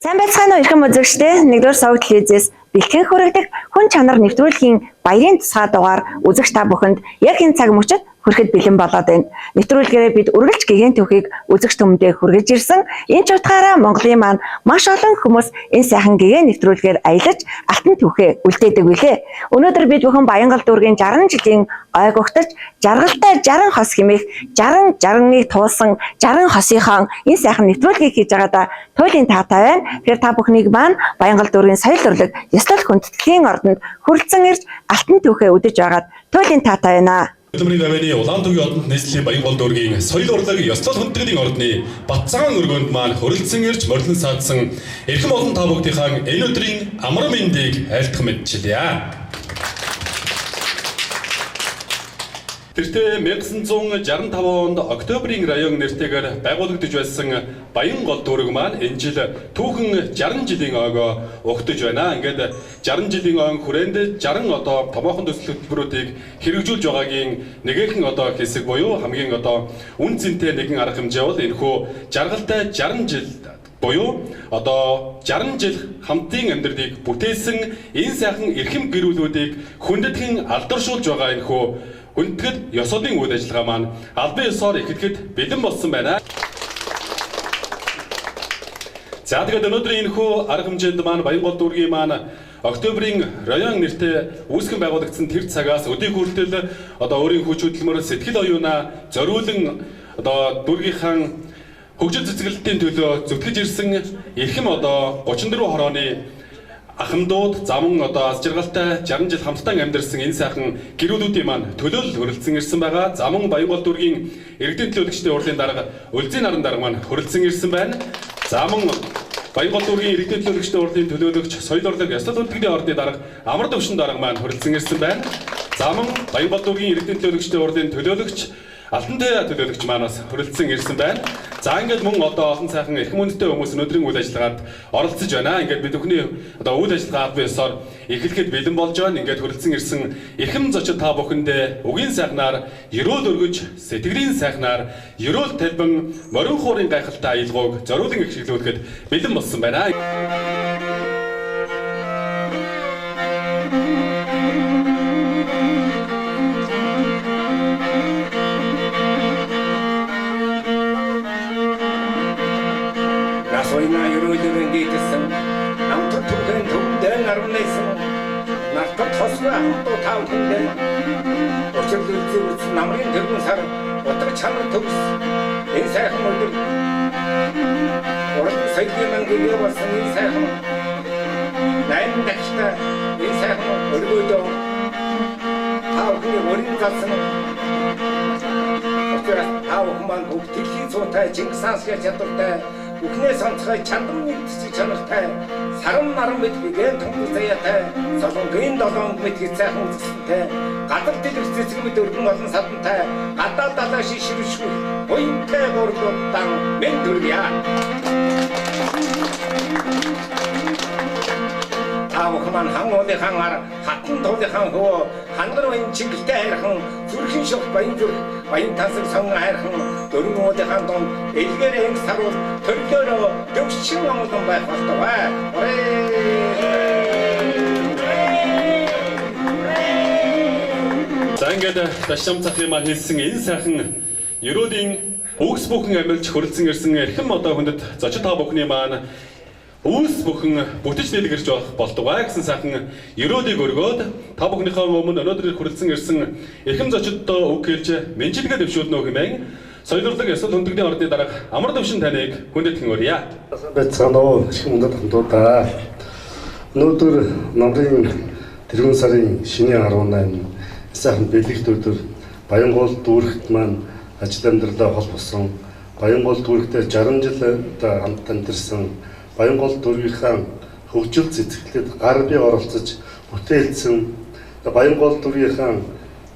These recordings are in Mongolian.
Сайн байцгаана уу эрхэм үзэгчдээ. Нэгдүгээр сувг телевизээс бэлтгэн хүргэдэг хүн чанар нэвтрүүлгийн баярын тусгай дугаар үзэгч та бүхэнд яг энэ цаг мөчид хүрэхэд бэлэн болоод байна. Нэвтрүүлгээрээ бид үргэлж гэгээн түүхийг үзэгч түмэндээ хүргэж ирсэн. Энэ ч утгаараа Монголын маань маш олон хүмүүс энэ сайхан гэгээн нэвтрүүлгээр аялаж алтан түүхээ үлдээдэг билээ. Өнөөдөр бид бүхэн Баянгол дүүргийн 60 жилийн ойг угтаж жаргалтай 60 хос хэмээх 60 60-ыг туулсан 60 хосынхон энэ сайхан нэвтрүүлгийг хийж байгаадаа туйлын таатай байна. Тэгэхээр та бүхнийг маань Баянгол дүүргийн соёл урлаг, ёслол хүндэтгэлийн ордонд хүрэлцэн ирж алтан түүхээ үдэж байгаад туйлын таатай байна. Хөдөлмөрийн давааны Улаан төвийн одонд нийслэлийн Баянгол дүүргийн соёл урлаг ёслол хүндэтгэлийн ордны Батцагаан өргөөнд маань хүрэлцэн ирж морилон саадсан эрхэм олон та бүгдийнхаа энэ өдрийн амар мэндийг айлтгах мэдчилье. Тэртээ 1965 онд Октябрийн район нэртэйгээр байгуулагдаж байсан Баянгол дүүрэг маань энэ жил түүхэн 60 жилийн ойгоо угтаж байна. Ингээд 60 жилийн ойн хүрээнд 60 одоо томоохон төсөл хөтөлбөрүүдийг хэрэгжүүлж байгаагийн нэгэн одоо хэсэг буюу хамгийн одоо үн цэнтэй нэгэн арга хэмжээ бол энэхүү жаргалтай 60 жил буюу одоо 60 жил хамтын амьдралыг бүтээсэн энэ сайхан эрхэм гэр бүлүүдийг хүндэтгэн алдаршуулж байгаа энэхүү хүндэтгэл ёслолын үйл ажиллагаа маань албан ёсоор ихэтгэхэд бэлэн болсон байна. За тэгээд өнөөдрийн энэхүү арга хэмжээнд маань Баянгол дүүргийн маань Октябрийн район нэртэй үүсгэн байгуулагдсан тэр цагаас өдий хүртэл одоо өөрийн хүч хөдөлмөр сэтгэл оюунаа зориулан одоо дүүргийнхаа хөгжил цэцгэлтийн төлөө зүтгэж ирсэн эрхэм одоо 34 хорооны ахмадууд замун одоо аз жаргалтай 60 жил хамтдаа амьдарсан энэ сайхан гэрүүлүүдийн маань төлөөлөл хүрэлцэн ирсэн байгаа. Замун Баянгол дүүргийн иргэдийн төлөөлөгчдийн хурлын дарга Өлзийн нарын дарга маань хүрэлцэн ирсэн байна. Замун Баянгол дүүргийн иргэдийн төлөөлөгчдийн хурлын төлөөлөгч соёл урлаг ёслол хүндэтгэлийн ордны дарга Амар Төвшин дарга маань хүрэлцэн ирсэн байна. Замун Баянгол дүүргийн иргэдийн төлөөлөгчдийн хурлын төлөөлөгч Алтантай төлөөлөгч маань бас хүрэлцэн ирсэн байна. За ингээд мөн одоо олон сайхан эрхэм хүндтэй хүмүүс өнөөдрийн үйл ажиллагаанд оролцож байна. Ингээд бид бүхний одоо үйл ажиллагаа албан ёсоор эхлэхэд бэлэн болж байна. Ингээд хүрэлцэн ирсэн эрхэм зочид та бүхэндээ үгийн сайхнаар ерөөл өргөж, сэтгэлийн сайхнаар ерөөл талбан морин хуурын гайхалтай аялгауг зориулан эрхлүүлэхэд бэлэн болсон байна. Нас уйна ерөөлөрөн дийдсэн намтар түүхэн төвдөн 18 нартар тосгүй ахмадуу тав хүндээ учрал үлзий үтсэн намрын тэргүүн сар утга чанар төгс энэ сайхан өдөр урлаг соёлын маань гэгээ болсон энэ сайхан 8 дахьтай энэ сайхан өргөөдөө та бүхний өрийн залсан учраас та бүхэн маань бүх дэлхийн цуутай Чингис хаан чадвартай бүхнээ сонцгой чандан нэгдсэн чанартай саран наран мэт гэгээн томдор заяатай солонгийн долоон мэт сайхан үзэсгэлэнтэй гадар дэлгэр цэцэг мэт өргөн олон садантай гадаа далаа шишршгүй буянтай гурлуудан мэнд хүргье. Та бүхэн маань хан уулынхан ар хатан туулынхан хөө хангар баян чингэлтэй хайрхан зүрхэн шог баян зүрх баян тансаг сонгон хайрхан дөрвөн уулынхан дунд элгээр энг саруул төрлөөрөө төвшин онголон байх болтугай. За ингээд Дашам захын маань хэлсэн энэ сайхан ерөөлийн үгс бүхэн амилж хүрэлцэн ирсэн эрхэм одоо хүндэт зочид та бүхний маань үүс бүхэн бүтэж дэлгэрч болтугай гэсэн сайхан ерөөлийг өргөөд та бүхнийхээ өмнө өнөөдөр хүрэлцэн ирсэн эрхэм зочиддоо үг хэлж мэнчилгээ дэвшүүлнэ хэмээн соёл урлаг ёслол хүндэтгэлийн ордны дарга Амар Төвшин таныг хүндэтгэн өрье. Сайн байцгаана уу эрхэм хүндэт ахмадуудаа. Өнөөдөр намрын тэргүүн сарын шинийн 18 сайхан бэлэгт өдөр Баянгол дүүрэгт маань ажил амьдралаа холбосон Баянгол дүүрэгтээ 60 жил одоо хамт амьдарсан Баянгол дүүргийнхаа хөгжил цэцгэлэд гар бие оролцож бүтээлсэн Баянгол дүүргийнхаа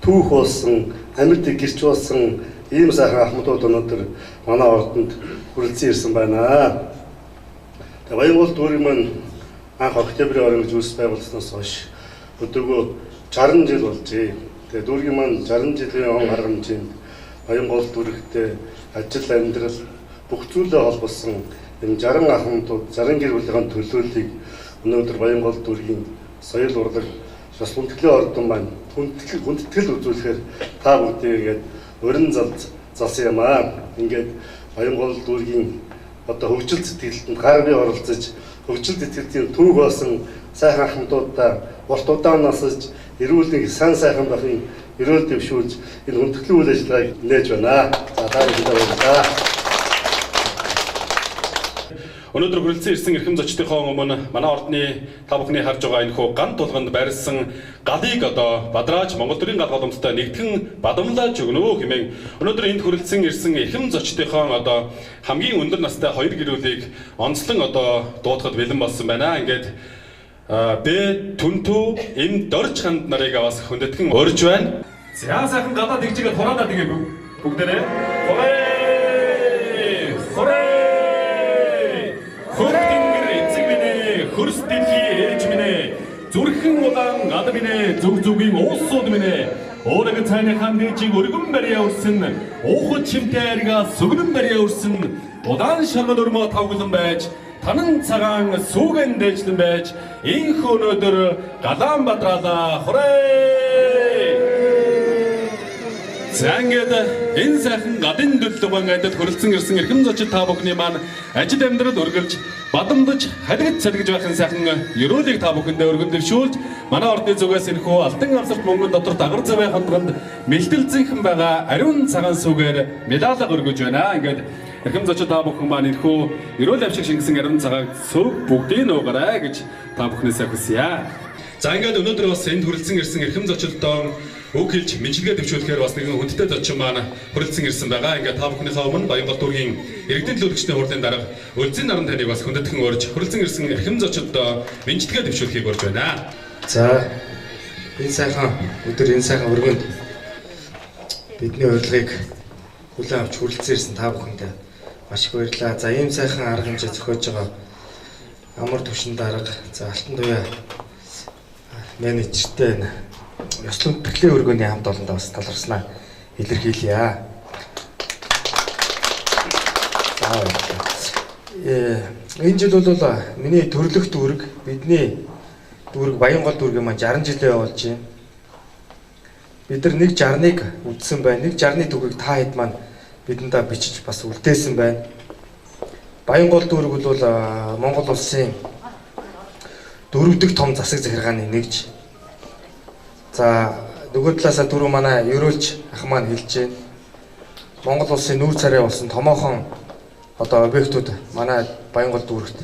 түүх болсон амьд гэрч болсон ийм сайхан ахмадууд өнөөдөр манай ордонд хүрэлцэн ирсэн байна. Тэгээ Баянгол дүүрэг маань анх октябрийн орон гэж үүс байгуулсанаас хойш өдөргөө 60 жил болжээ. Тэгээ дүүргийн маань 60 жилийн он арга хэмжээнд Баянгол дүүрэгтээ ажил амьдрал бүх зүйлээ холбосон Энэ 60 ахмадууд, 60 гэр бүлийн төлөөллийг өнөөдөр Баянгол дүүргийн соёл урлаг ёс хүндэтгэлийн ордон маань хүндэтгэл үзүүлэхээр та бүгдийг ингээд урин залсан юм аа. Ингээд Баянгол дүүргийн одоо хөгжил сэтгэлтэнд гар бие оролцож хөгжил сэтгэлтийн түүх болсон сайхан ахмадуудаа урт удаан насаж эрүүл нэг сан сайхан байхын ерөөл дэвшүүлж энэ хүндэтгэлийн үйл ажиллагааг нээж байна. За та бүхэндээ баярлалаа. Өнөөдөр хүрэлцэн ирсэн эрхэм зочдынхоо өмнө манай ордны та бүхний харж байгаа энэхүү ган тулганд байрлсан галыг одоо Бадрааж Монгол төрийн гал голомттой нэгтгэн бадамлааж өгнө хэмээн өнөөдөр энд хүрэлцэн ирсэн эрхэм зочдынхоо одоо хамгийн өндөр настай хоёр гэр бүлийг онцлон одоо дуудахад бэлэн болсон байна. Ингээд Б Түнтүү Эм Дорж ханд нарыг бас хүндэтгэн урьж байна. За сайхан гадаа тэгжигээ хураадаа тэгээ бүгдээрээ. Хурээ! Хурээ! Хөх тэнгэр эцэг минь ээ, хөрс дэлхий ээж минь ээ, зүрхэн улаан гад минь ээ, зүг зүгийн уусууд минь ээ, уураг цайныхаа нээжийг өргөн барьяа өрсөн, уухад чимтэй арга сүгнэн барьяа өрсөн, удаан шаргал өрмөө тавглан байж, танан цагаан сүүгэн дээжлэн байж, инх өнөөдөр галаан бадраалаа. Хурээ! За ингээд энэ сайхан гадын төлөвөн адил хүрэлцэн ирсэн эрхэм зочид та бүхний маань ажил амьдрал үргэлж бадамдаж халигд салгиж байхын сайхан ерөөлийг та бүхэндээ өргөн дэвшүүлж манай ордны зүгээс энэхүү алтан авсарт мөнгөн дотор дагар завай хандганд мэлтэлзэнхэн байгаа ариун цагаан сүгээр медаль өргөж байна. Ингээд эрхэм зочид та бүхэн маань энэхүү ерөөл авшиг шингэсэн ариун цагаан сүг бүгдийг нуугарай гэж та бүхнээсээ хүсье. За ингээд өнөөдөр бас энд хүрэлцэн ирсэн эрхэм зочдод үг хэлж мэндчилгээ дэвшүүлэхээр бас нэгэн хүндтэй зочин маань хүрэлцэн ирсэн байгаа. Ингээд та бүхнийхээ өмнө Баянгол дүүргийн иргэдийн төлөөлөгчдийн хурлын дарга Өлзийн наран таныг бас хүндэтгэн урьж хүрэлцэн ирсэн эрхэм зочдод мэндчилгээ дэвшүүлэхийг урьж байна. За энэ сайхан өдөр энэ сайхан өргөнд бидний урилгыг хүлээн авч хүрэлцэн ирсэн та бүхэндээ маш их баярлалаа. За ийм сайхан арга хэмжээ зохиож байгаа амар төвшин дарга, за Алтан туяа менежертэй ёслон тэтгэлийн өргөний хамт олондоо бас талархснаа илэрхийлье. За энэ жил бол миний төрлөх дүүрэг, бидний дүүрэг Баянгол дүүргийн маань 60 жилийн болж байна. Бид нар нэг 60-ыг үдсэн байна. Нэг 60-ны түүхийг та хэд маань бидэндээ бичиж бас үлдээсэн байна. Баянгол дүүрэг бол Монгол улсын дөрөв дэх том засаг захиргааны нэгж. За нөгөө талаасаа түрүү манай ерөөлч ах маань хэлж байна. Монгол улсын нүүр царай болсон томоохон одоо объектууд манай Баянгол дүүрэгт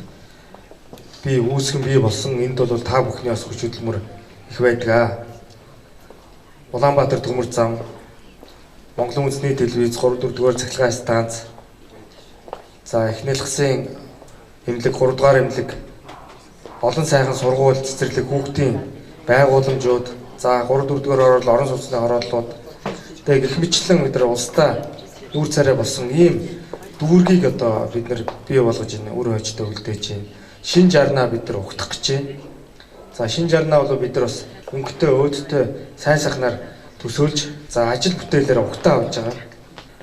би үүсгэн бий болсон. Энд бол та бүхний бас хүч хөдөлмөр их байдаг. Улаанбаатар төмөр зам, Монголын үндэсний телевиз, 3 4 дугаар цахилгаан станц, за их нэлхсэн эмнэлэг, 3 дугаар эмнэлэг, олон сайхан сургууль, цэцэрлэг, хүүхдийн байгууламжууд, за 3 4 дугаар орол, орон сууцны хорооллууд, тэгээ гэх мэтлэн бид нар улсдаа нүүр царай болсон ийм дүүргийг одоо бид нар бий болгож энэ үр хойчтой үлдээж байна. Шин жарнаа бид нар угтах гэж байна. За шин жарнаа бол бид нар бас өнгөтэй, өөдтэй, сайн сайхнаар төсөөлж, за ажил бүтээлээр угтаа авч байгаа.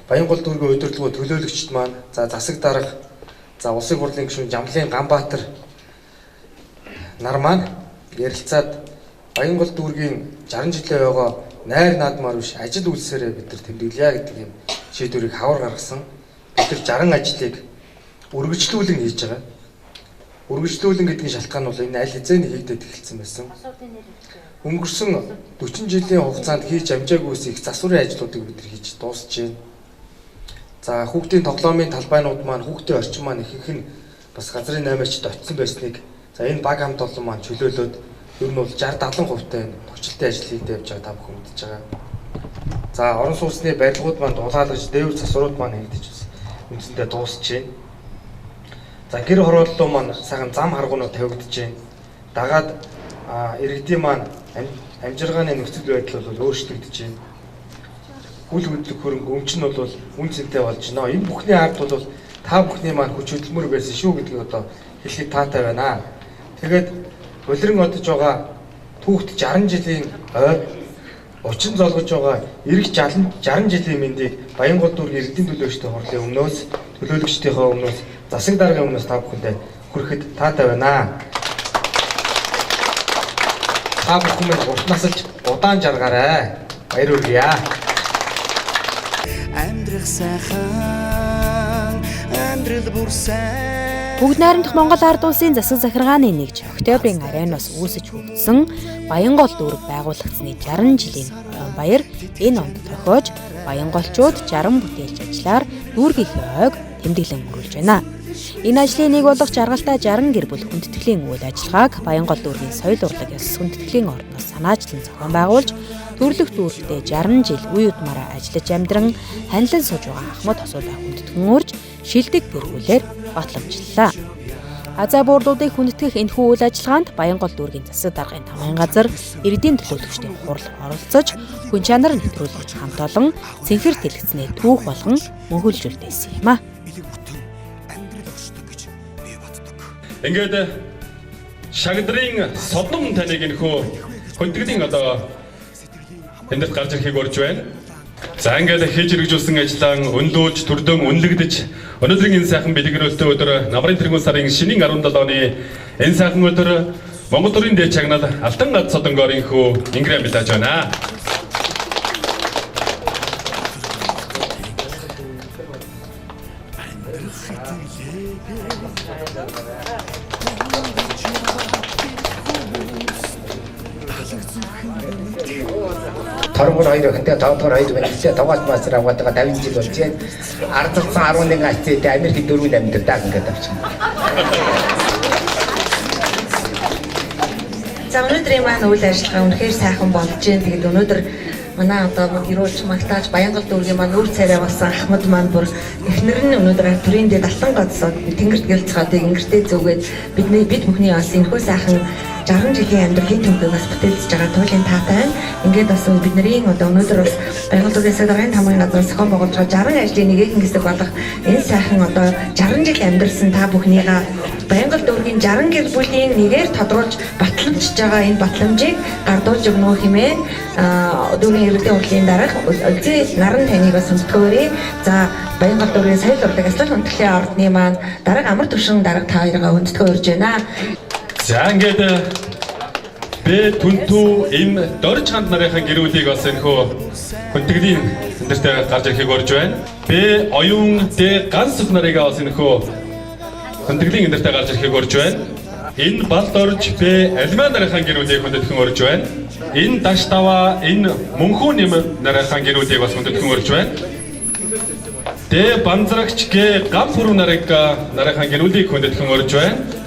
Баянгол дүүргийн удирдлагын төлөөлөгчд маань, за засаг дарга, за улсын хурлын гишүүн Жамлын Ганбаатар нар маань ярилцаад Баянгол дүүргийн 60 жилийн ойгоо найр наадмаар биш ажил үйлсээрээ бид нар тэмдэглэе гэдэг юм шийдвэрийг хавар гаргасан. Бид нар 60 ажлыг үргэлжлүүлэн хийж байгаа. Үргэлжлүүлэн гэдгийн шалтгаан бол энэ аль хэзээний хийгдээд эхэлсэн байсан. Өнгөрсөн 40 жилийн хугацаанд хийж амжаагүйс их засварын ажлуудыг бид нар хийж дуусч байна. За хүүхдийн тоглоомын талбайнууд маань, хүүхдийн орчин маань ихэнх нь бас газрын наймаачд очсон байсныг за энэ баг хамт олон маань чөлөөлөөд ер нь бол 60 70% тай төвчлөлтийн ажил хийгдээ явж байгаа та бүхэн мэдж байгаа. За орон сууцны барилгууд маань дулаалгаж, дээвэр засварууд маань хийгдэж бас үндсэндээ дуусч байна. За гэр хорооллоо маань сайхан зам харгуунууд тавигдаж байна. Дагаад иргэдийн маань амжиргааны нөхцөл байдал бол өөрчлөгдөж байна. Үл хөдлөх хөрөнгө өмч нь бол үн цэнтэй болж байна. Энэ бүхний ард бол та бүхний маань хүч хөдөлмөр байсан шүү гэдгийг одоо хэлэхэд таатай байна. Тэгээд улиран одож байгаа түүхт 60 жилийн ой учин золгож байгаа ирэх 60 жилийн мэндийг Баянгол дүүргийн иргэдийн төлөөлөгчдийн хурлын өмнөөс, төлөөлөгчдийнхөө өмнөөс засаг даргын өмнөөс та бүхэндээ хүрэхэд таатай байна. Та бүхэн минь урт насалж удаан жаргаарай. Баяр хүргье. Амьдрах сайхан амьдрал бүр сайн. Бүгд найрамдах Монгол Ард Улсын засаг захиргааны нэгж октябрийн арианаас үүсэж хөгжсөн Баянгол дүүрэг байгуулагдсаны 60 жилийн баяр энэ онд тохиож Баянголчууд 60 бүтээлч ажиллаар дүүргийнхээ ойг тэмдэглэн өнгөрүүлж байна. Энэ ажлын нэг болох жаргалтай 60 гэр бүл хүндэтгэлийн үйл ажиллагааг Баянгол дүүргийн соёл урлаг ёс хүндэтгэлийн ордноос санаачлан зохион байгуулж төрлөх дүүрэгтээ 60 жил үе удмаараа ажиллаж амьдран ханилан сууж байгаа ахмад хосуудаа хүндэтгэн урьж шилдэг гэр бүлээр батламжлалаа. Азаа буурлуудыг хүндэтгэх энэхүү үйл ажиллагаанд Баянгол дүүргийн засаг даргын тамгын газар иргэдийн төлөөлөгчдийн хурал оролцож хүн чанар нэвтрүүлэгч хамт олон цэнхэр тэлгэцнээ түүх болгон мөнхөлжүүлж байсан юм а. Ингээд шагдрын содом таныг энэхүү хүндэтгэлийн одоо тэндэрт гарч ирэхийг урьж байна. За ингээд хийж хэрэгжүүлсэн ажлаа өнлүүлж төрдөн үнэлэгдэж өнөөдрийн энэ сайхан бэлгэрүүлэлтийн өдөр намрын тэргүүн сарын шинийн 17-ны энэ сайхан өдөр Монгол төрийн дээд чагнал Алтан гад содонгоор энэхүү ингэрэн бэлдэж байна. Торгор хоёр охинтой, тоодгор хоёр бэлсээ тогоос мастер аваад байгаа 50 жил болж байна. Ардалсан 11 ацтай Америкт дөрвөн амьдардаг ингээд авчихна. За өнөөдрийн маань үйл ажиллагаа үнэхээр сайхан болж байна. Тэгээд өнөөдөр манай одоо гэрүүлж магтааж Баянгол дүүргийн маань үр царай болсон Ахмад маань бүр эхнэр нь өнөөдөр төрийн дэд алтан гоцсон тэнгэрт гэлцгаадыг ингэртээ зүгээд бидний бид бүхний бас энэхүү сайхан 60 жилийн амьдралын түүхийг бас бүтээлж байгаа туйлын таатай байна. Ингээд бас бидний одоо өнөөдөр бас Баянгол дүүргийн садаргын тамгын газар зохион байгуулж байгаа 60 ажлын нэгэн хэсэг болох энэ сайхан одоо 60 жил амьдарсан та бүхнийгаа Баянгол дүүргийн 60 гэр бүлийн нэгээр тодруулж батламжж байгаа энэ батламжийг гардуулж өгнө хэмээн дүүргийн иргэдийн хурлын дарга Өлзий наран таныг бас хүндэтгөөрэй. За Баянгол дүүргийн соёл урлаг ёслол хүндэтгэлийн ордны маань дарга амар төвшин дарга та хоёроо хүндэтгэн урьж байна. За ингээд Б түнтүү эм дорж ханд нарынхаа гэрүүлийг бас энэхүү хүндэтгэлийн тэндэртэй гарч ирэхийг урьж байна. Б оюун Д ганц сүх нарыг бас энэхүү хүндэтгэлийн эндэртэй гарч ирэхийг урьж байна. Энэ балд орж Б альмаа нарынхаа гэрүүлийг хүндэтгэн урьж байна. Энэ даш таваа энэ мөнхүү нэм нарынхаа гэрүүлийг бас хүндэтгэн урьж байна. Д банзрагч Г гам хүрүү нарыг нарынхаа гэрүүлийг хүндэтгэн урьж байна.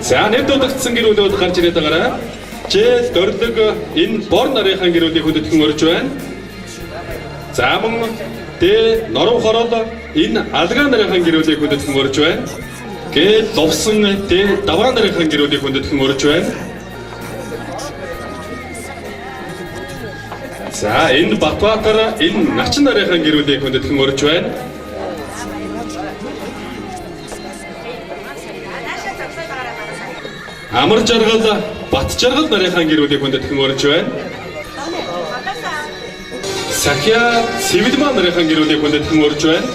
За нэр дуудагдсан гэрүүлүүд гарч ирээд байгаарай. Ж дөрөлөг энэ бор нарынхаа гэрүүлийг хүндэтгэн урьж байна. За мөн Д норов хорол энэ алгаа нарынхаа гэрүүлийг хүндэтгэн урьж байна. Г лувсан Д даваа нарынхаа гэрүүлийг хүндэтгэн урьж байна. За энэ Батбаатар энэ начин нарынхаа гэрүүлийг хүндэтгэн урьж байна. Амар жаргал Бат жаргал нарынхаа гэрүүлийг хүндэтгэн урьж байна. Сахиа Цэвэлмаа нарынхаа гэрүүлийг хүндэтгэн урьж байна.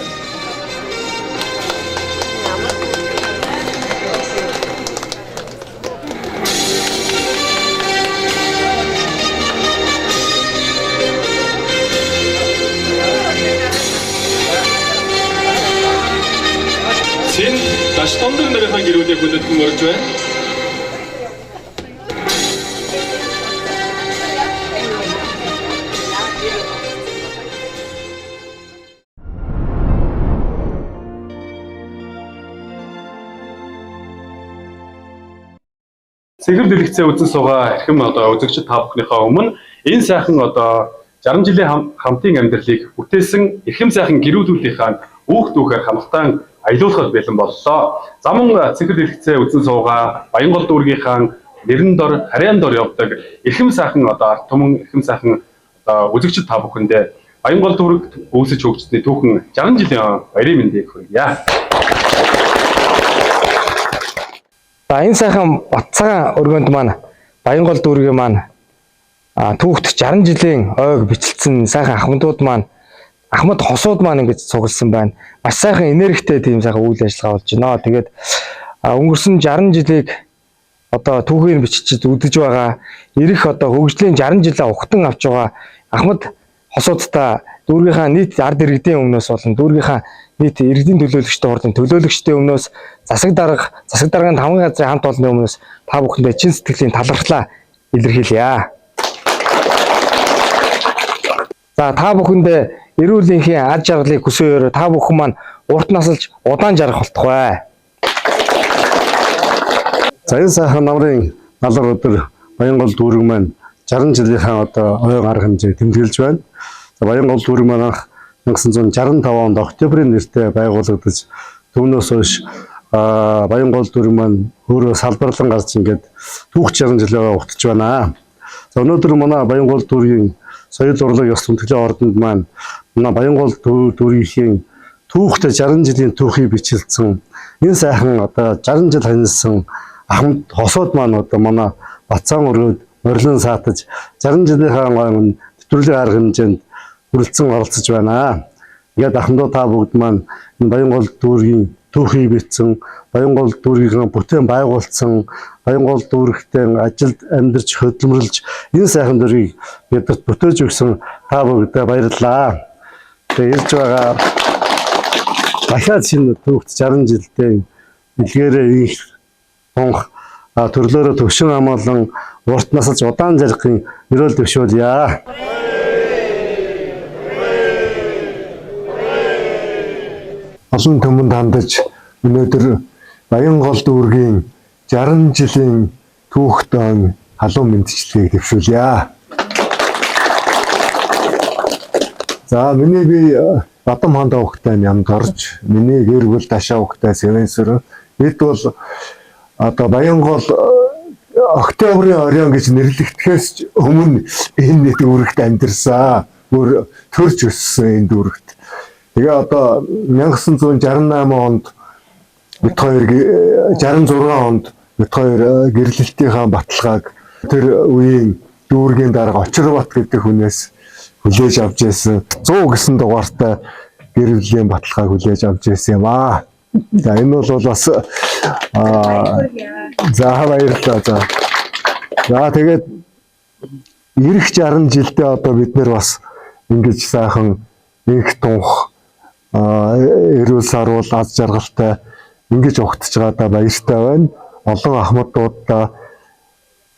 Цэн Даштондог нарынхаа гэрүүлийг хүндэтгэн урьж байна. Цэнхэр дэлгэцээ үзэн суугаа эрхэм одоо үзэгчид та бүхнийхээ өмнө энэ сайхан одоо 60 жилийн хамтын амьдралыг бүтээсэн эрхэм сайхан гэрүүлүүдийнхаа үүх дүүхээр хамтан аялуулахад бэлэн боллоо. За мөн цэнхэр дэлгэцээ үзэн суугаа Баянгол дүүргийнхаа нэрэн дор харьяан дор явдаг эрхэм сайхан одоо ард түмэн эрхэм сайхан одоо үзэгчид та бүхэндээ Баянгол дүүрэгт үүсэж хөгжсөний түүхэн 60 жилийн баярын мэндийг хүргье. За энэ сайхан Батцагаан өргөнд маань Баянгол дүүргийн маань түүхт 60 жилийн ойг бичлсэн сайхан ахмадууд маань Ахмад хосууд маань ингэж цугласан байна. Маш сайхан энергитэй тийм сайхан үйл ажиллагаа болж байна. Тэгээд өнгөрсөн 60 жилийг одоо түүхээр бичиж үдэж байгаа ирэх одоо хөгжлийн 60 жилээ ухтан авч байгаа Ахмад хосуудтай дүүргийнхаа нийт ард иргэдийн өмнөөс болон дүүргийнхаа нийт иргэдийн төлөөлөгчдийн хурлын төлөөлөгчдийн өмнөөс засаг дарга, засаг даргын таван газрын хамт олонны өмнөөс та бүхэндээ чин сэтгэлийн талархлаа илэрхийлье. За та бүхэндээ эрүүл энхийн ад жаргалыг хүсээгээр та бүхэн маань урт насалж удаан жаргах болтугай. За энэ сайхан намрын налар өдөр Баянгол дүүрэг маань 60 жилийнхаа одоо ойн арга хэмжээг тэмдэглэж байна. За Баянгол дүүрэг маань анх 1965 онд октябрийн нэртэй байгуулагдаж түүнээс хойш Баянгол дүүрэг маань өөрөө салбарлан гарч ингээд түүх 60 жилээ угтаж байна. За өнөөдөр манай Баянгол дүүргийн соёл урлаг ёс хүндэтгэлийн ордонд маань манай Баянгол дүүргийнхээ түүхтэй 60 жилийн түүхийг бичилсэн энэ сайхан одоо 60 жил ханилсан ахмад хосууд маань одоо манай Бацаан өрөөд морилон саатаж 60 жилийнхаа гойн нэвтрүүлгийн арга хэмжээнд хүрэлцэн оролцож байна. Ингээд ахмадуу та бүгд маань энэ Баянгол дүүргийн түүхийг бичсэн, Баянгол дүүргийн бүтээн байгуулсан, Баянгол дүүрэгтэй ажилд амьдарч хөдөлмөрлж энэ сайхан дүүргийг бидэрт бүтээж өгсөн та бүгдээ баярлалаа. Тэгээ ирж байгаа дахиад шинэ түүхт 60 жилдээ илгээрээ их тунх төрлөөрөө төвшин амгалан урт насалж удаан жаргахын ерөөл дэвшүүлье. Олон түмэнд хандаж өнөөдөр Баянгол дүүргийн 60 жилийн түүхт он халуун мэндчилгээг дэвшүүлье. За миний би Бадам хаанд овогтой нямд орж, миний гэр бүл Дашаа овогтой Сэвэнсэр бид бол одоо Баянгол Октябрийн оройн гэж нэрлэгдэхээс ч өмнө энэ дүүрэгт амьдарсан. Бүр төрж өссөн энэ дүүрэгт. Тэгээ одоо 1968 онд бид хоёр 66 онд бид хоёр гэрлэлтийнхаа баталгааг тэр үеийн дүүргийн дарга Очирбат гэдэг хүнээс хүлээж авч байсан. 100 гэсэн дугаартай гэр бүлийн баталгааг хүлээж авч байсан юм аа. За энэ бол бас за баярлалаа. За. За тэгээд ирэх 60 жилдээ одоо бид нэр бас ингэж сайхан инх тунх эрүүл саруул аз жаргалтай ингэж угтж байгаадаа баяртай байна. Олон ахмадуудаа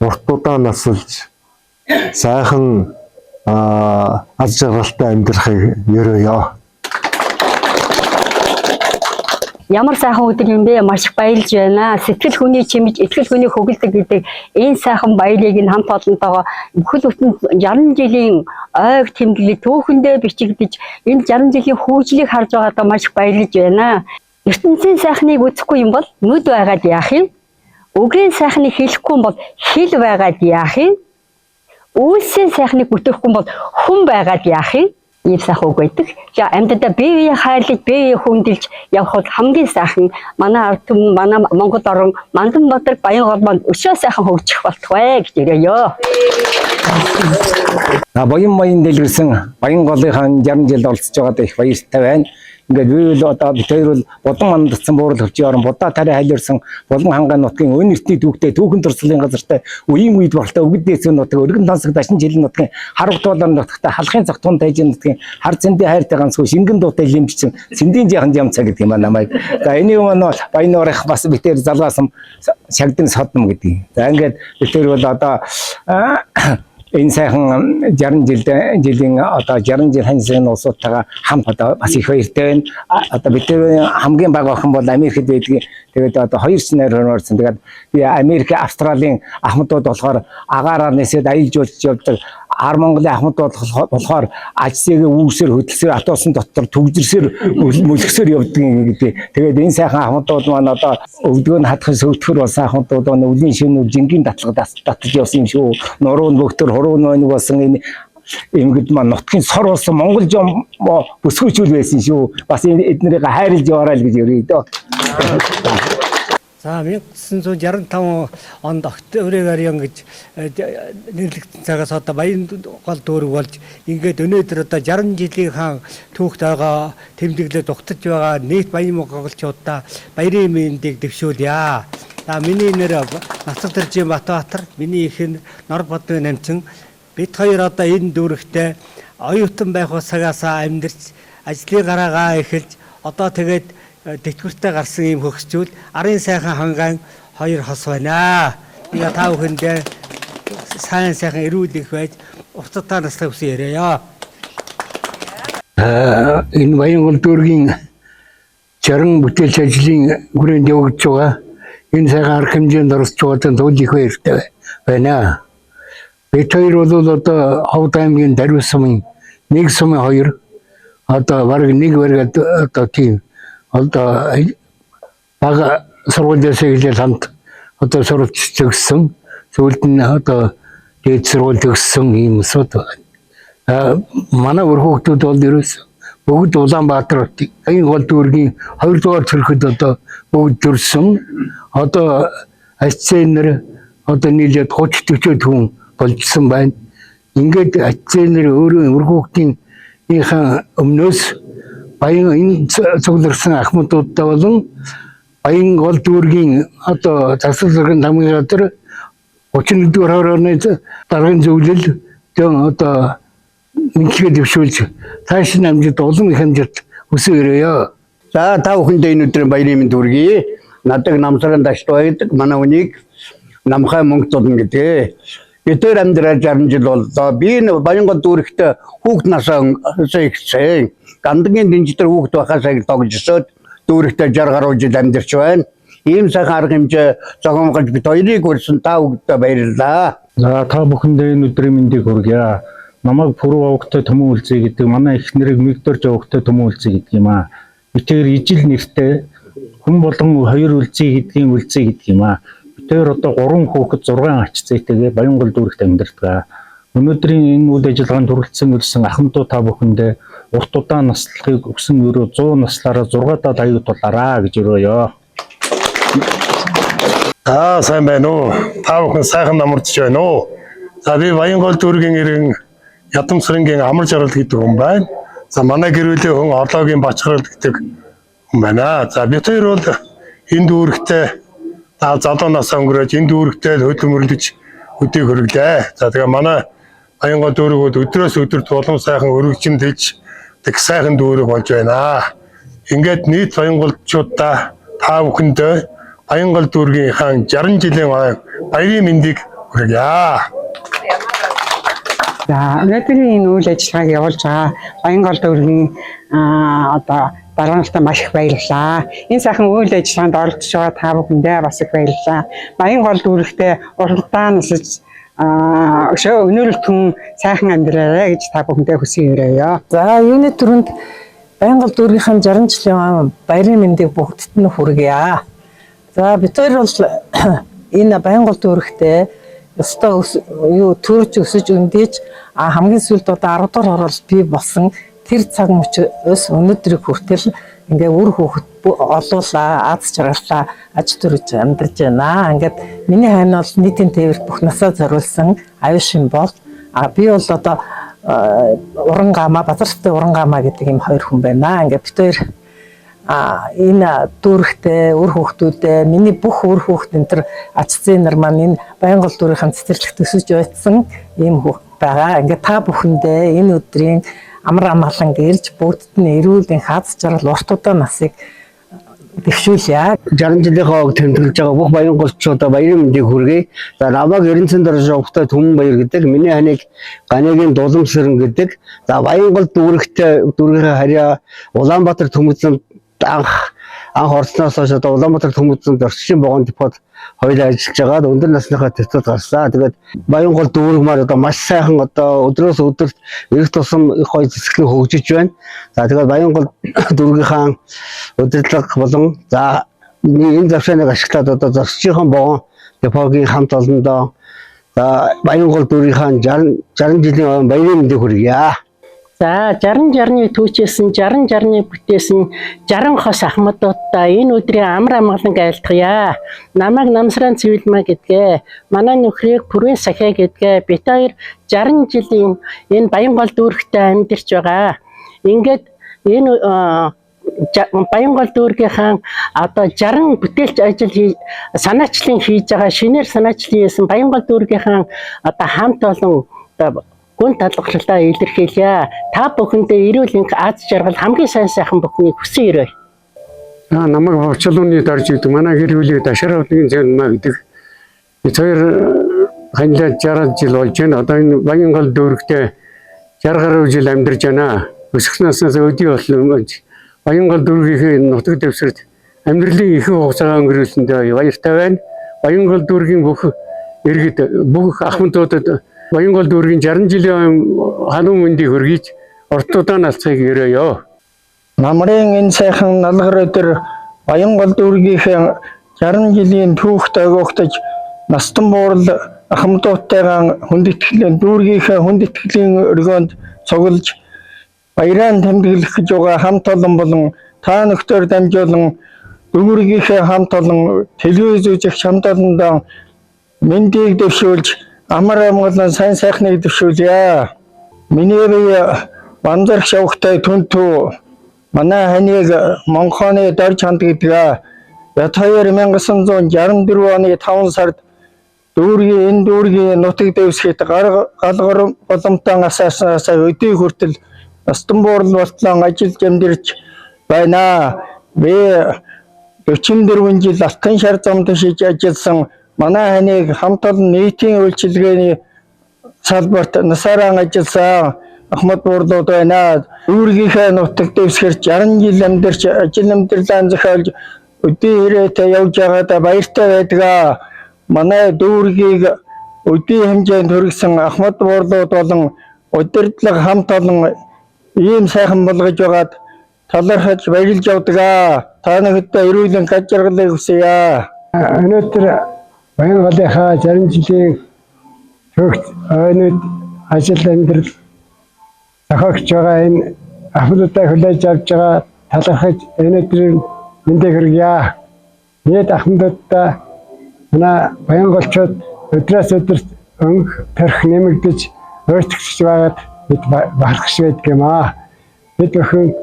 уртудаа насалж сайхан аз жаргалтай амьдрахыг ерөөе. Ямар сайхан өдөр юм бэ? Маш их баярлж байна. Сэтгэл хүний чимж, итгэл хүний хөгэлдөг гэдэг энэ сайхан баярыг нь хамт олонтойгоо бүхэл бүтэн 60 жилийн ойг тэмдэглэл түүхэндээ бичигдэж энэ 60 жилийн хөгжлийг харж байгаадаа маш их баярлж байна. ертөнцийн сайхныг үзэхгүй юм бол нүд байгаад яах юм? Үгийн сайхныг хэлэхгүй юм бол хэл байгаад яах юм? Үйлсийн сайхныг бүтээхгүй бол хүн байгаад яах юм? Ийм сайхан үг байдаг. За амьддаа бие бие хайрлаж, бие бие хүндэлж явах бол хамгийн сайхан манай ард түмэн, манай Монгол орон, Мандан Баатар, Баянгол маань өшөө сайхан хөгжих болтугай гэж ирээё. Баян маян дэлгэрсэн Баянголынхаа 60 жилд оролцож байгаадаа их баяртай байна. Ингээд би бол одоо бид хоёр бол Булан мандацсан буурал хөвчийн орон Будаа тариа халиурсан Булан хангай нутгийн өн эртний түүхтэй түүхэн дурсгалын газартай үеийн үед болтой өгд дээсэн нутаг өргөн тансаг дашин жилийн нутгийн хараг туулаар нутагтай халахын цаг тун тайжин нутгийн хар зэндийн хайртай ганцгүй шингэн дуутай лимжсэн сэндийн жаахан жамцаа гэдэг юм а намайг. За энийг маань баян орох бас бид хоёр залгаасан шагдан содном гэдэг. За ингээд бид хоёр бол одоо энэ сайхан 60 жилийн одоо 60 жил ханьсан улсуудтайгаа хамт одоо бас их баяртай байна. Одоо бид хамгийн бага охин бол Америкт байдгийг. Тэгээд одоо хоёр сэнээр орсон. Тэгээд би Америк, Австралийн ахмадууд болохоор агаараар нисээд аялал жуулч явдаг. Ар Монголын ахмадууд болохоор ажсыг үүсээр хөдөлсөөр атуусан дотор түгжирсээр мөлгсөөр явдаг гэдэг. Тэгээд энэ сайхан ахмадууд маань одоо өвдгөө нь хадах сөвтгөр болсон ахмадууд маань үлийн шинэ жингийн татлага татаж явсан юм шүү. Нуруу нь бөхтөр, хуруу нь болсон энэ эмгэд маань нутгийн сор болсон Монгол жом бүсгүйчүүл байсан шүү. Бас эднэрийг хайрлж яваарай л гэж өрөөдөө. За 1965 онд Октябрийн Ариан гэж нэрлэгдсэн цагаас одоо Баянгол дүүрэг болж ингээд өнөөдөр одоо 60 жилийнхаа түүхт байгаа тэмдэглээд угтаж байгаа нийт баянголчуудаа баярын мэндийг дэвшүүлье. За миний нэр Нацагдэржийн Батбаатар, миний их нь Нор Бодны намчин. Бид хоёр одоо энэ дүүрэгтээ оюутан байх цагаас амьдарч ажлын гараагаа эхэлж одоо тэгээд тэтгэвртэй гарсан ийм хөгсчүүл арын сайхан хангаан хоёр хос байна. Тэгээ та бүхэндээ сайн сайхан эрүүл их байж уртатаа наслах хүсэн яриа. Энэ Баянгол дүүргийн 60 бүтээлч ажлын хүрээнд явагдаж байгаа энэ сайхан арга хэмжээнд оролцож байгаа тул их баяртай байна. Бид хоёр бол одоо Ховд аймгийн Дарвис сумын нэг сумын хоёр одоо бараг нэг бараг одоо тийм одоо бага сургуулиас эхлээд хамт одоо суралц төгссөн. Сүүлд нь одоо дээд сургууль төгссөн ийм усуд байна. Манай үр хүүхдүүд бол ерөөс бүгд Улаанбаатар хотын Баянгол дүүргийн 2 дугаар төрөхөд одоо бүгд төрсөн. Одоо АЦН-эр одоо нийлээд 30 40 хүн болжсон байна. Ингээд АЦН-эр өөрөө үр хүүхдийнхээ өмнөөс Баян энэ цугларсан ахмадуудтай болон Баянгол дүүргийн одоо засаг зэргийн тамгын газар 31-р хорооны даргын зөвлөл одоо мэдлэгээ дэвшүүлж цааш нь амжилт улам их амжилт хүсэн өрөөё. За та бүхэндээ энэ өдрийн баярын мэнд хүргэе. Надаг намсран даштай байдаг. Манай хүнийг намхай мөнгө зулна гэдэг. Бид амьдрал 60 жил боллоо. Би энэ Баянгол дүүрэгт хүүхд насаа ихсэн. Гандангийн дэнждэр хүүхд байхаас тогж өсөөд дүүрэгтээ 60 гаруй жил амьдарч байна. Ийм сайхан арга хэмжээ зохион байгуулж бид хоёрыг өрсөн та бүхэндээ баярлалаа. За та бүхэндээ энэ өдрийн мэндийг хүргье. Намайг Пүрүү овогтой Түмэн үлзий гэдэг, манай эхнэрийг Мэгдорж овогтой Түмэн үлзий гэдэг юм аа. Бид хоёр ижил нэртэй хүн болгон хоёр үлзий гэдгийн үлзий гэдэг юм аа. Бид хоёр одоо 3 хүүхэд 6 ач зээтэйгээ Баянгол дүүрэгт амьдардаг. Өнөөдрийн энэ үйл ажиллагаанд хүрэлцэн ирсэн ахмад дүү та бүхэндээ урт удаан наслахыг өгсөн өрөө 100 наслаараа 6 даад аяг тулаараа гэж өрөөё. За сайн байна уу? Та бүхэн сайхан намардж байна уу? За би Баянгол дүүргийн иргэн Ядамсрынгийн Амар Жаргал гэдэг хүн байна. За манай гэр бүлийн хүн Орлоогийн Бачгарал гэдэг хүн байна. За бид хоёр бол энэ дүүрэгтээ залуу насаа өнгөрөөж энэ дүүрэгтээ хөдөлмөрлөж өдийг хөрөглөө. За тэгээ манай Баянгол дүүргүүд өдрөөс өдөрт улам сайхан өргөжин дэлж тэг сайхан дүүрэг болж байна. Ингээд нийт Баянголчуудаа та бүхэндээ Баянгол дүүргийн хаан 60 жилийн баярын мэндийг хүргье. За өнөөдрийн энэ үйл ажиллагааг явуулж байгаа Баянгол дүүргийн одоо дарга нартай маш их баярлалаа. Энэ сайхан үйл ажиллагаанд оролцож байгаа та бүхэндээ бас их баярлалаа. Баянгол дүүрэгтээ уралдаан насаж өшөө өнөөрөлтөн сайхан амьдраарай гэж та бүхэндээ хүсэн өрөөё. За юуны түрүүнд Баянгол дүүргийнхэн 60 жилийн баярын мэндийг бүгдд нь хүргье. За бид хоёр бол энэ Баянгол дүүрэгтээ ёстой юу төрж өсөж өндийж хамгийн сүүлд одоо 10 дугаар хороол бий болсон тэр цаг мөчөөс өнөөдрийг хүртэл ингээ үр хүүхэд олуулаа, аз жаргалаа аж төрөж амьдарч байна. Ингээд миний хань бол нийтийн тээвэрт бүх насаа зориулсан аюушин бол би бол одоо уран гамаа, базартай уран гамаа гэдэг юм хоёр хүн байна. Ингээд бид хоёр энэ дүүрэгтээ, үр хүүхдүүдээ, миний бүх үр хүүхд энэ төр ач зээ нар маань энэ Баянгол дүүрийн цэцэрлэгт өсөж байсан ийм хүүхд байгаа. Ингээд та бүхэндээ энэ өдрийн амар амгалан гэрж бүгдд нь эрүүл энх аз жаргал урт удаан насыг дэвшүүлье. 60 жилийнхээ ог тэмдэглэж байгаа бүх баянголчуудаа баярын мэндийг хүргэе. За намайг Эренцэн дорж овогтой Түмэн баяр гэдэг. Миний ханыг Ганыгийн Дулам сэрэн гэдэг. За Баянгол дүүрэгтээ дүүргийнхээ харьяа Улаанбаатар төмөцөнд анх орсноос хойш одоо Улаанбаатар төмөцөнд орчин вагон депот хоёулаа ажиллаж байгаад өндөр насныхаа төтөд гарсан. Тэгээд Баянгол дүүрэг маань одоо маш сайхан одоо өдрөөс өдөрт эрэх тусам их гоё зэцэглэн хөгжиж байна. За тэгээд Баянгол дүүргийнхаа удирдлага болон за энэ завшааныг ашиглаад одоо зочдын вагон депогийн хамт олондоо за Баянгол дүүргийнхаа 60 жилийн баярын мэндийг хүргье. За 60 60-ны түүчээсэн 60 60-ны бүтээсэн 60 хос ахмадуудаа энэ өдрийн амар амгаланг айлтгая. Намайг Намсран Цэвэлмаа гэдгээ. Манай нөхрийг Пүрэн Сахиа гэдгээ. Бид хоёр 60 жилийн энэ Баянгол дүүрэгтээ амьдарч байгаа. Ингээд энэ Баянгол дүүргийнхаа одоо 60 бүтээлч ажил санаачлан хийж байгаа, шинээр санаачлан хийсэн Баянгол дүүргийнхаа одоо хамт олон одоо гүн талархлаа илэрхийлье. Та бүхэндээ эрүүл энх, аз жаргал, хамгийн сайн сайхан бүхнийг хүсэн өрөөе. Намайг Бовчлууны дорж гэдэг. Манай гэр бүлийг Дашаравдгийн Зэнмаа гэдэг. Бид хоёр ханилаа 60 жил болж байна. Одоо энэ Баянгол дүүрэгтээ 60 гаруй жил амьдарч байна. Өсөх наснаас өдий болсон Баянгол дүүргийнхээ нутаг дэвсгэрт амьдралын ихэнх хугацаагаа өнгөрүүлсэндээ баяртай байна. Баянгол дүүргийн бүх иргэд, бүх ахмадуудад Баянгол дүүргийн 60 жилийн хануун мэндийг хүргэж, урт удаан алцахыг ерөөё. Намрын энэ сайхан налгар өдөр Баянгол дүүргийнхээ 60 жилийн түүхт агуугтаж настан буурал ахмадуудтайгаа хүндэтгэлийн дүүргийнхээ хүндэтгэлийн өргөөнд цуглаж баяраа тэмдэглэх гэж байгаа хамт олон болон та нөхдөр дамжуулан дүүргийнхээ хамт олон телевиз үзэгч хамт олондоо мэндийг дэвшүүлж, амар амгалан сайн сайхныг дэвшүүлье. Миний бие Банзарх шавхтай түнтүү, манай ханыг Монхооны Дорж ханд гэдэг. Ят хоёр 1964 оны 5 сард дүүргийн энэ дүүргийн нутаг дэвсгэрт галгар боломтон асааснаас өдий хүртэл настан буурал болтлон ажиллаж амьдарч байна. Би 44 жил алтан шар замд шиж ажилласан. Манай ханыг хамт олон нийтийн үйлчилгээний салбарт насаараа ажилласан ахмад буурлууд байна. Дүүргийнхээ нутаг дэвсгэрт 60 жил амьдарч ажил амьдралаа зохиолж өдий ирээтэй явж байгаадаа баяртай байдаг. Манай дүүргийг өдий хэмжээнд хүргэсэн ахмад буурлууд болон удирдлага хамт олон ийм сайхан болгож байгаад талархаж баярлж явдаг. Та нарт эрүүл энх, аз жаргалыг хүсье. Өнөөдөр Баянголынхаа 60 жилийн төвхт ойнууд ажил амьдрал зохиогч байгаа энэ ахмадуудаа хүлээж авч байгаа талархаж өнөөдрийн мэндийг хүргье. Нийт ахмадуудаа манай Баянголчууд өдрөөс өдөрт өнгө төрх нэмэгдэж өөрчлөгдөж байгаад бид бахархаж байдаг юм аа. Бид бүхэн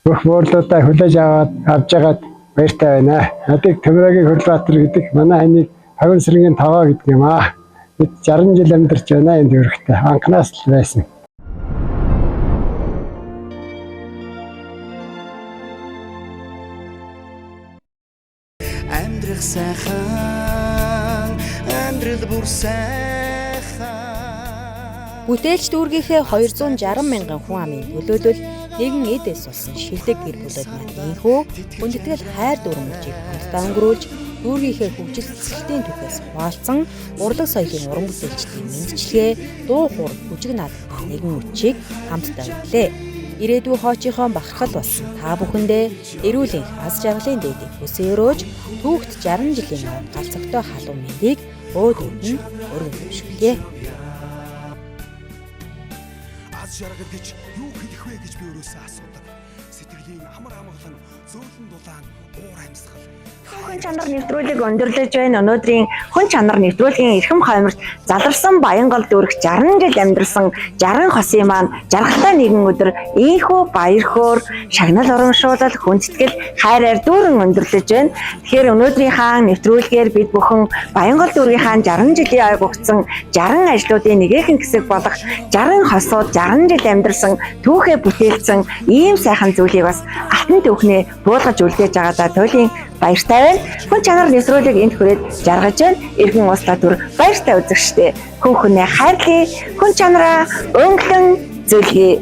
бүх буурлуудаа хүлээж аваад авч байгаад баяртай байна. Надыг Төмөрөгийн Хөрлбаатар гэдэг, манай ханыг Хавин сэргийн таваа гэдэг юм аа. Бид 60 жил амьдарч байна энэ дүүрэгтээ. Анхнаас л байсан. Амьдрах сайхан, амьдрал бүр сайхан. Бүтээлч дүүргийнхээ 260 мянган хүн амын төлөөлөл нэгэн эд эс болсон шилдэг гэр бүлүүд маань ийнхүү хүндэтгэл хайр дүрм мөчийг хамтдаа өнгөрүүлж, дүүргийнхээ хөгжил эсэлтийн түүхээс хуваалцсан урлаг соёлын уран бүтээлчдийн мэндчилгээ, дуу хуур, бүжиг наад нэгэн үчиг хамтдаа өглөө. Ирээдүй хоочийнхоо бахархал болсон та бүхэндээ эрүүл энх, аз жаргалын дээдийг хүсэн өрөөж, түүхт 60 жилийн ойн галзагтой халуун мэндийг өөд өөд нь өргөн дэвшүүлье. Аз жаргал гэж юу хэлэх вэ гэж би өөрөөсөө асуудаг. Сэтгэлийн амар амгалан, зөөлөн дулаан, уур амьсгал. Хүн чанар нэвтрүүлэг өндөрлөж байна. Өнөөдрийн хүн чанар нэвтрүүлгийн эрхэм хойморт заларсан Баянгол дүүрэг 60 жил амьдарсан 60 хосын маань жаргалтай нэгэн өдөр ийнхүү баяр хөөр, шагнал урамшуулал, хүндэтгэл, хайраар дүүрэн өндөрлөж байна. Тэгэхээр өнөөдрийн хаан нэвтрүүлгээр бид бүхэн Баянгол дүүргийн хаан 60 жилийн ойг өгсөн 60 ажлуудын нэгэн хэсэг болох 60 хосууд 60 жил амьдарсан түүхээ бүтээлцэн ийм сайхан зүйлийг бас алтан түүхнээ буулгаж үлдээж байгаадаа туйлын баяртай байна. Хүн чанар нэвтрүүлэг энд хүрээд жаргаж байна. Иргэн ууслаа түр баяртай үзэгчтэй. Хүн хүнээ хайрлая. Хүн чанараа өнгөлөн зүлье.